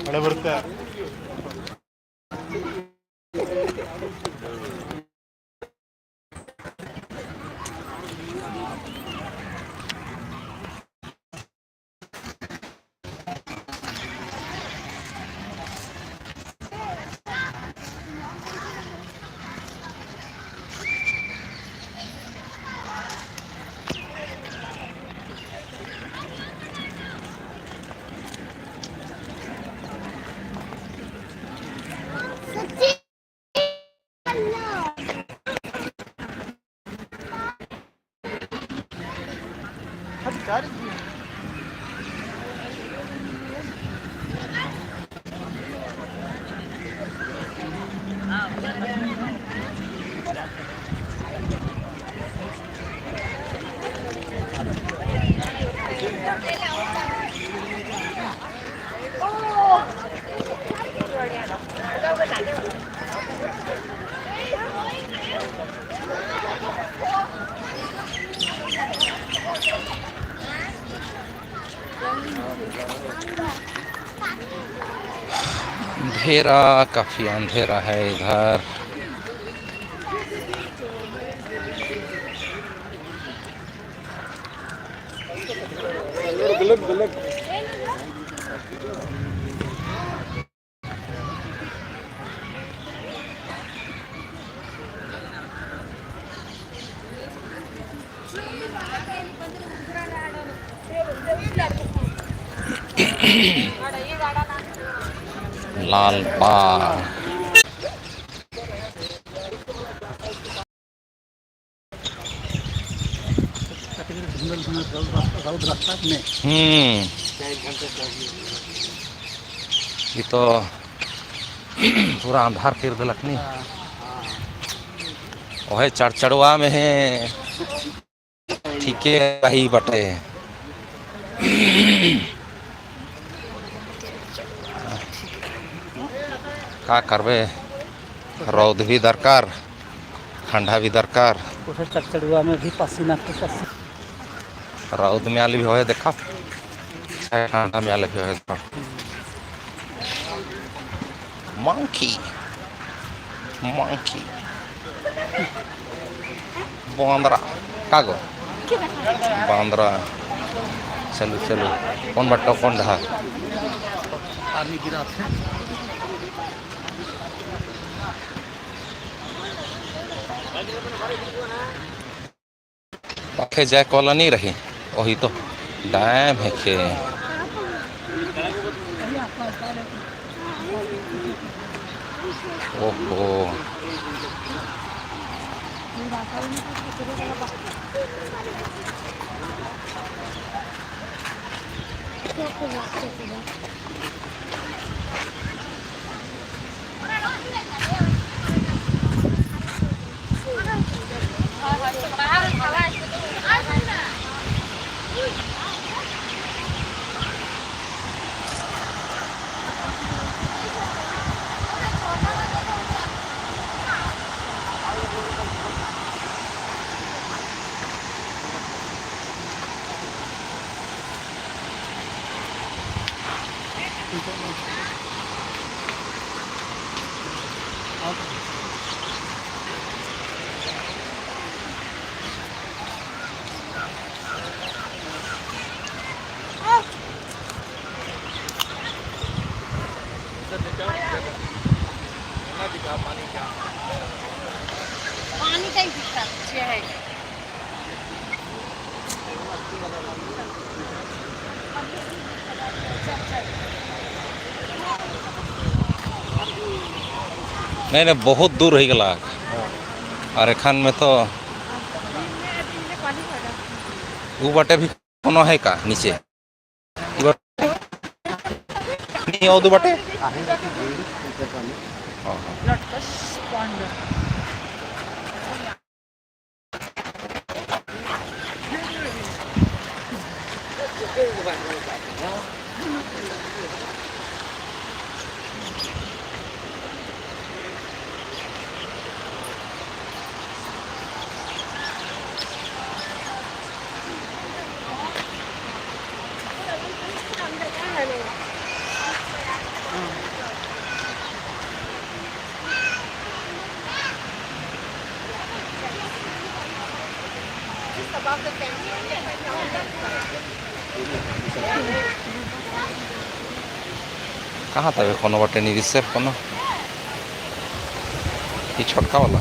ಮಳೆ ಬರುತ್ತೆ. अंधेरा, काफ़ी अंधेरा है इधर। लाल बाग। ये तो पूरा अंधार कर दिलक नी। ओहे चढ़चढ़वा में है, ठीके रही बटे। का करबे, रौद भी दरकार, ठंडा भी दरकार। उधर चकचड़ुआ में भी पसीना के पसीना। रौद में आले भी होए देखा, ठंडा में आले भी होए देखा। मंकी मंकी बांद्रा कागो बांद्रा। चलो चलो, कौन बट्टा कौन ढा पानी गिरा थे। पाखे जाए कॉलोनी नहीं रही, वही तो डैम है के। ओहो, पानी का ही दिक्कत है। नहीं नहीं, बहुत दूर हो गला और एखान में तो उ बाटे भी कोनो है का नीचे उ बाटे नहीं, और दू बाटे। हाँ हाँ। लटकस पॉन्ड। कहाँ तक कोनो बाटे नहीं रिसेप कोनो ये छोटका वाला।